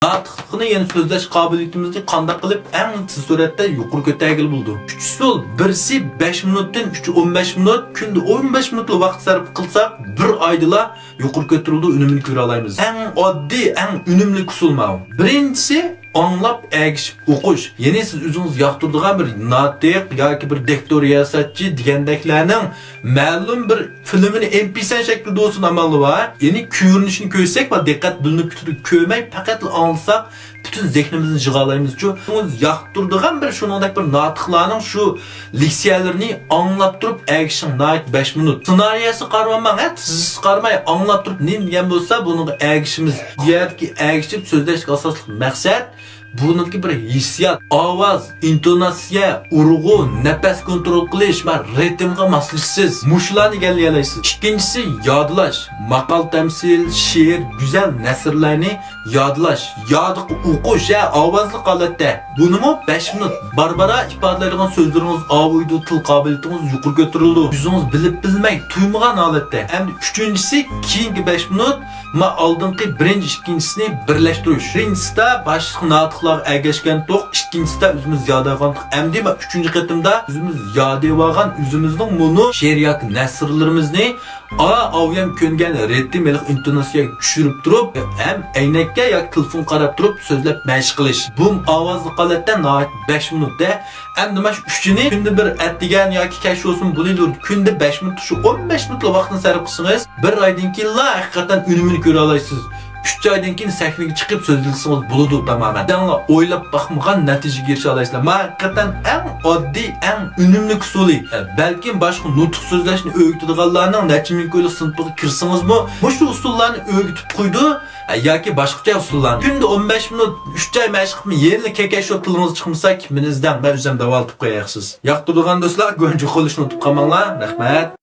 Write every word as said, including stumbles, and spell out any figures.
ناتىقلىقنى، يەنى سۆزلەش قابىلىيىتىمىزنى قانداق قىلىپ ئەڭ تېز سۈرئەتتە يۇقىرى كۆتەرگىلى بولىدۇ؟ ئۈچ ئۇسۇل. بىرسى، بەش مىنۇتتىن ئۈچ ئون بەش مىنۇت، كۈندە ئون بەش مىنۇتلا ۋاقىت سەرپ قىلساق، بىر ئايدىلا يۇقىرى كۆتۈرۈلىدۇ، ئۈنۈمىنى كۆرەلەيمىز. ئەڭ ئاددىي، ئەڭ ئۈنۈملۈك ئۇسۇل ماۋۇ. بىرىنچىسى، ئاڭلاپ ئەگىشىپ ئوقۇش. يەنى سىز ئۆزىڭىز ياقتۇرىدىغان بىر ناتىق ياكى بىر دىكتور رىياسەتچى دېگەندەكلەرنىڭ مەلۇم بىر فىلىمىنى ئېم پى سەن شەكلىدە بولسۇن ئامالى بار. يەنى كۆرۈنۈشىنى كۆرسەك، بار دىققەت بۆلۈنۈپ كېتىدۇ. كۆرمەي، پەقەتلا ئاڭلىساق، پۈتۈن زېھنىمىزنى يىغالايمىزچۇ. ئۆزىڭىز ياقتۇرىدىغان بىر شۇنىڭدەك بىر ناتىقلارنىڭ شۇ لېكسىيەلىرىنى ئاڭلاپ تۇرۇپ ئەگىشىڭ ناھايىتى بەش مىنۇت. سېنارىيەسىگە قارىماي، ھە، تىزىسىگە قارىماي ئاڭلاپ تۇرۇپ نېمە دېگەن بولسا، بۇنىڭغا ئەگىشىمىز. بۇ يەردىكى ئەگىشىپ سۆزلەشكە ئاساسلىق مەقسەت، بۇنىڭدىكى بىر ھېسسىيات، ئاۋاز، ئىنتوناتسىيە، ئۇرغۇ، نەپەس كونترول قىلىش ۋە رىتىمغا ماسلىشىسىز. مۇشۇلارنى ئىگىلىيەلەيسىز. ئىككىنچىسى، يادلاش. ماقال، تەمسىل، شېئىر، گۈزەل نەسرلەرنى يادلاش، يادقا ئوقۇش، ھە، ئاۋازلىق ھالەتتە. بۇنىمۇ بەش مىنۇت. بارا-بارا ئىپادىلەيدىغان سۆزلىرىڭىز ئاۋۇيدۇ، تىل قابىلىيىتىڭىز يۇقىرى كۆتۈرۈلىدۇ. ئۆزىڭىز بىلىپ بىلمەي، تۇيمىغان ھالەتتە. ئەمدى ئۈچىنچىسى، كېيىنكى بەش مىنۇت، ما ئالدىنقى بىرىنچى، ئىككىنچىسىنى بىرلەشتۈرۈش. بىرىنچىسىدە باشلىق ناتىقلارغا ئەگەشكەنتۇق، ئىككىنچىسىدە ئۆزىمىز يادايغانتۇق. ئەمدى ما ئۈچىنچى قېتىمدا ئۆزىمىز يادىۋالغان ئۆزىمىزنىڭ مۇنۇ شېئىر ياكى نەسرلىرىمىزنى ئا، ئاۋۇيام كۆنگەن رىتىم، ھېلىقى ئىنتوناتسىيەگە چۈشۈرۈپ تۇرۇپ، ھەم ئەينەككە ياكى تېلېفونغا قاراپ تۇرۇپ سۆزلەپ مەشىق قىلىش. بۇ ئاۋازلىق ھالەتتە ناھايىتى بەش مىنۇتتا. ئەمدى مانا شۇ ئۈچىنى كۈندە بىر ئەتىگەن ياكى كەچ بولسۇن بولىدۇ. كۈندە بەش مىنۇت، شۇ ئون بەش مىنۇتلا ۋاقىتنى سەرپ قىلسىڭىز، بىر ئايدىن كېيىنلا ھەقىقەتەن ئۈنۈمىنى كۆرەلەيسىز. ئۈچ ئايدىن كېيىن سەھنىگە چىقىپ سۆزلىسىڭىز بولىدۇ تامامەن. ئۆزۈڭلار ئويلاپ باقمىغان نەتىجىگە ئېرىشەلەيسىلەر. مانا ھەقىقەتەن ئەڭ ئاددىي، ئەڭ ئۈنۈملۈك ئۇسۇلى. بەلكىم باشقا نۇتۇق سۆزلەشنى ئۆگىتىدىغانلارنىڭ نەچچە مىڭ كويلۇق سىنىپىغا كىرسىڭىزمۇ، مۇشۇ ئۇسۇللارنى ئۆگىتىپ قويىدۇ. ياكى باشقىچە ئۇسۇللارنى. كۈندە ئون بەش مىنۇت، ئۈچ ئاي مەشىق قىلىپ، يەنىلا كەكەش بولۇپ تىلىڭىز چىقمىسا، كىمنى ئىزدەڭ، مەن ئۆزۈم داۋالىتىپ قوياي سىز. ياقتۇرىدىغان دوستلار، گۇەنجۇ قوللىشىنى ئۇنتۇپ قالماڭلار. رەھمەت.